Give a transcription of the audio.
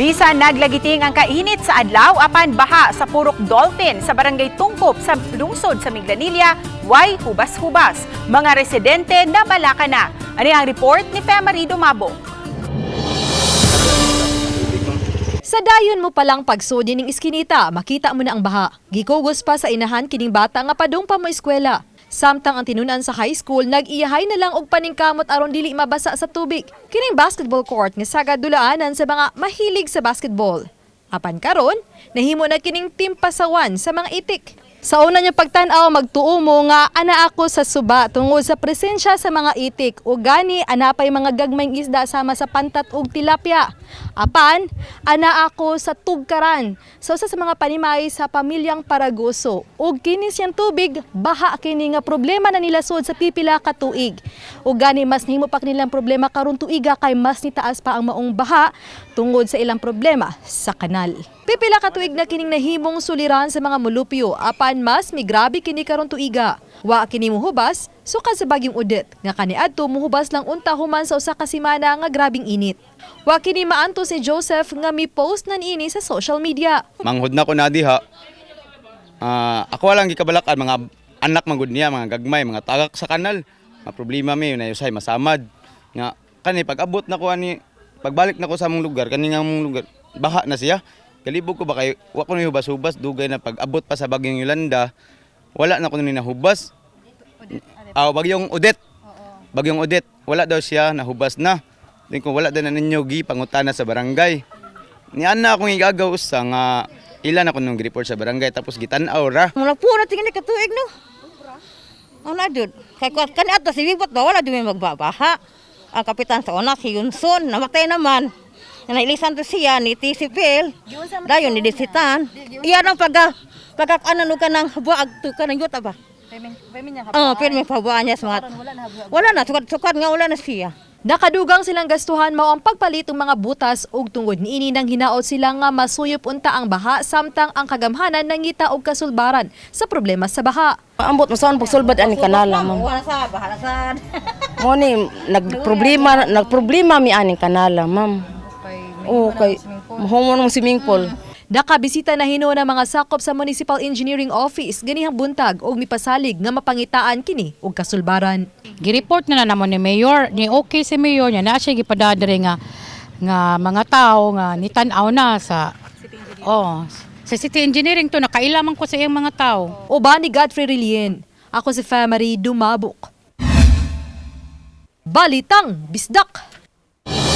Bisan naglagiting ang kainit sa adlaw, apan baha sa Purok Dolphin sa Barangay Tungkop sa lungsod sa Minglanilla, way hubas-hubas. Mga residente na balaka na. Ani ang report ni Femary Dumabo. Sa dayon mo palang pagsudi ning iskinita, makita mo na ang baha. Gikugos pa sa inahan kining bata nga padung pa mo eskwela. Samtang ang tinunan sa high school, nag-iyahay na lang og paningkamot aron dili mabasa sa tubig. Kining basketball court nga sagad dulaanan sa mga mahilig sa basketball. Apan karon, nahimo na kining timpasawan sa mga itik. Sa una niya pagtan-aw, magtuo mo nga ana ako sa suba tungod sa presensya sa mga itik ug gani ana pay mga gagmayng isda sama sa pantat ug tilapia. Apan ana ako sa tugkaran sa usa sa mga panimay sa pamilyang Paragoso ug kini siyang tubig baha kini nga problema na nilasod sa pipila ka tuig. Ug gani mas nahimo pa kanilang problema karon tuiga kay mas nitaas pa ang maong baha tungod sa ilang problema sa kanal. Pipila ka tuig na kining nahimong suliran sa mga mulupyo apan mas migrabe kini karon tuiga. Wa kini muhubas sukad sa bagyong Odette nga kaniadto muhubas lang unta human sa usa ka semana nga grabing init. Wa kini maanto si Joseph nga mi-post na niini sa social media. Manghod na ko na diha. Ako lang gikabalakan mga anak man gud niya, mga gagmay, mga tagak sa kanal. Mga problema mi na usay masamad. Nga kani pag abot na ko ani, pagbalik na ko sa among lugar, kani nga among lugar, baha na siya. Kalibog ko ba kay wa ko ni hubas-hubas, dugay na pag abot pa sa bagyong Yolanda, wala na ko ni nahubas. Bagyong Odette. Bagyong Odette, wala daw siya nahubas na. Din kung wala daw na ninyo gi pangutana sa barangay. Ni ana akong igagaw sa nga ilan ako nung report sa barangay tapos gitan-aw ra. Mula po na tingin ka tuig no. Ano jud? Kay kuan kani ato si Bibot ba wala jud may magbabaha. Ang kapitan sa una si Yunson namatay naman. Nailisan to siya ni TCPL. Dayon ni Disitan. Iya nang pagka pagka ano no ka nang buag to ka nang yuta ba? Oh, pirmi pabuan niya sa mga. Wala na sukad sukad nga wala na siya. Nakadugang silang gastuhan mao ang pagpalit og mga butas ug tungod niini nang hinaot sila nga masuyop unta ang baha samtang ang kagamhanan nangita og kasulbaran sa problema sa baha. Ambot mo saan pagsulbad ani kanala, ma'am. Wala sa bahala sa. Mo ni nagproblema nagproblema mi aning kanala, ma'am. Oo, kay mahumon mo swimming pool. Nakabisita na hinuon ang mga sakop sa Municipal Engineering Office ganihang buntag og mipasalig nga mapangitaan kini og kasulbaran. Gireport na na namo ni mayor, ni okay si mayor niya na siya gipadadre nga nga mga tao nga nitan-aw na sa, oh, sa city engineering to nakailaman ko sa iyang mga tao. Uban ni Godfrey Relien. Ako si Famary Dumabok. Balitang Bisdak!